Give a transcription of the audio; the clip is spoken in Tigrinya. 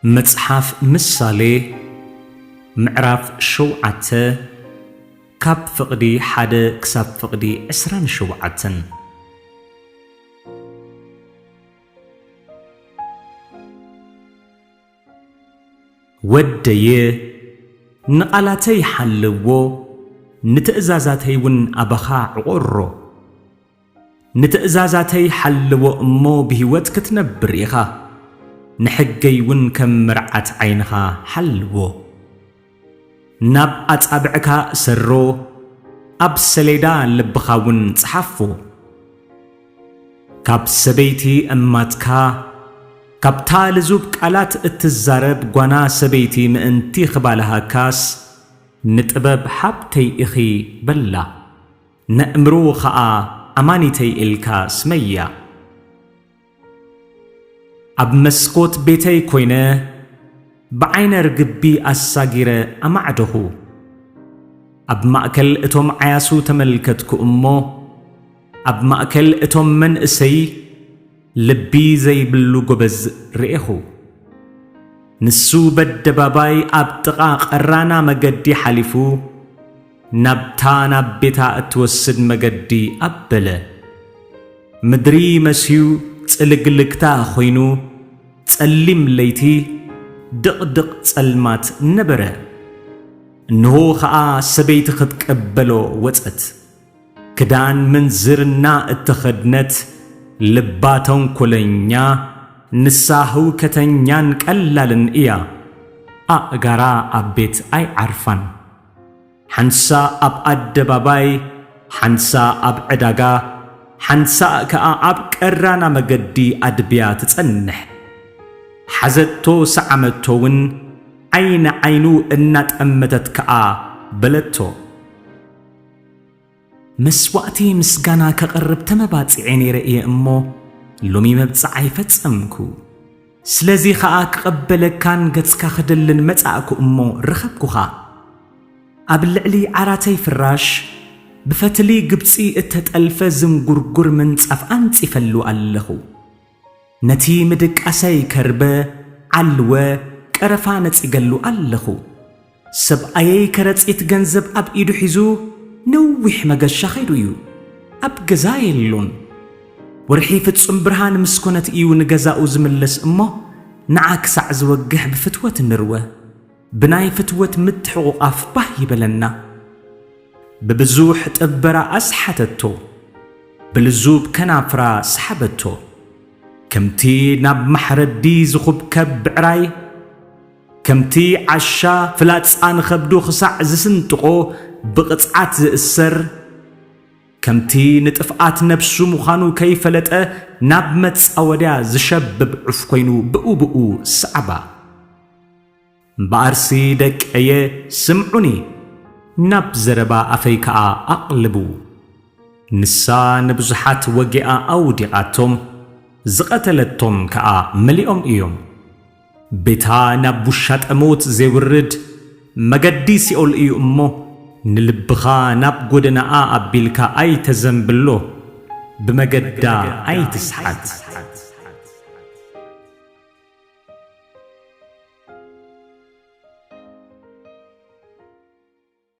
መጽሓፍ ምሳሌ ምዕራፍ ሸውዓተ፣ ካብ ፍቕዲ ሓደ ክሳብ ፍቕዲ ዕስራን ሸውዓተን። ወደየ፣ ንቓላተይ ሓልዎ፣ ንትእዛዛተይ እውን ኣባኻ ዕቖሮ። ንትእዛዛተይ ሓልዎ እሞ ብህይወት ክትነብር ኢኻ፣ ንሕገይ እውን ከም መርዓት ዓይንኻ ሓልዎ። ናብ ኣጻብዕካ እሰሮ፣ ኣብ ሰሌዳ ልብኻ እውን ጽሓፎ። ካብ ሰበይቲ እማትካ፣ ካብታ ልዙብ ቃላት እትዛረብ ጓና ሰበይቲ ምእንቲ ኽባልሃካስ፣ ንጥበብ ሃብተይ ኢኺ በላ፣ ነእምሮ ኸኣ ኣማኒተይ ኢልካ ስመያ። ኣብ መስኮት ቤተይ ኮይነ፣ ብዓይነ ርግቢ ኣሳጊረ ኣማዕደኹ። ኣብ ማእከል እቶም ዓያሱ ተመልከትኩ እሞ፣ ኣብ ማእከል እቶም መንእሰይ ልቢ ዘይብሉ ጎበዝ ርኤኹ። ንሱ በደባባይ ኣብ ጥቓ ቐራና መገዲ ሓሊፉ፣ ናብታ ናብ ቤታ እትወስድ መገዲ ኣበለ። ምድሪ መስዩ ጽልግልግታ ኾይኑ፣ ጸሊም ለይቲ፣ ድቕድቕ ጸልማት ነበረ። እንሆ ኸኣ ሰበይቲ ኽትቀበሎ ወጸት። ክዳን ምንዝርና እተኸድነት፣ ልባ ተንኮለኛ፣ ንሳ ህውከተኛን ቀላልን እያ። ኣእጋራ ኣብ ቤት ኣይዓርፋን። ሓንሳእ ኣብ ኣደባባይ፣ ሓንሳእ ኣብ ዕዳጋ፣ ሓንሳእ ከኣ ኣብ ቀራና መገዲ ኣድብያ ትጸንሕ። ሓዘቶ ሰዓመቶ እውን፣ ዓይኒ ዓይኑ እናጠመተት ከኣ በለቶ። መስዋእቲ ምስጋና ከቕርብ ተመባጺዐ ነይረ እየ እሞ፣ ሎሚ መብጽዓይ ፈጸምኩ። ስለዚ ኸኣ ክቐበለካን ገጽካ ክደልን መጻእኩ እሞ ረኸብኩኻ። ኣብ ልዕሊ ዓራተይ ፍራሽ ብፈትሊ ግብጺ እተጠልፈ ዝንጉርጉር ምንጻፍ ኣንጺፈሉ ኣለኹ። ነቲ ምድቃሰይ ከርበ፣ ዓልወ፣ ቀረፋ ነጺገሉ ኣለኹ። ሰብኣየይ ከረጺት ገንዘብ ኣብ ኢዱ ሒዙ ነዊሕ መገሻ ኸይዱ እዩ። ኣብ ገዛ የሎን። ወርሒ ፍጹም ብርሃን ምስ ኮነት እዩ ንገዛኡ ዝምለስ እሞ፣ ንዓ ክሳዕ ዝወግሕ ብፍትወት ንርወ። ብናይ ፍትወት ምትሕቑቓፍ ባህ ይበለና። ብብዙሕ ጥበራ ኣስሓተቶ፣ ብልዙብ ከናፍራ ሰሓበቶ። ከምቲ ናብ ማሕረዲ ዝኹብከብ ብዕራይ፣ ከምቲ ዓሻ ፍላጻ ንኸብዱ ክሳዕ ዝስንጥቖ ብቕጽዓት ዝእሰር፣ ከምቲ ንጥፍኣት ነብሱ ምዃኑ ከይፈለጠ ናብ መጻወድያ ዝሸብብ ዑፍ ኮይኑ ብኡ ብኡ ሰዕባ። እምበኣርሲ ደቀየ፣ ስምዑኒ፣ ናብ ዘረባ ኣፈይ ከኣ ኣቕልቡ። ንሳ ንብዙሓት ወጊኣ ኣውዲቓቶም፣ ዝቐተለቶም ከኣ መሊኦም እዮም። ቤታ ናብ ውሻጠ ሞት ዜውርድ መገዲ ሲኦል እዩ እሞ፣ ንልብኻ ናብ ጐደናኣ ኣቢልካ ኣይተዘንብሎ፣ ብመገዳ ኣይትስሓት።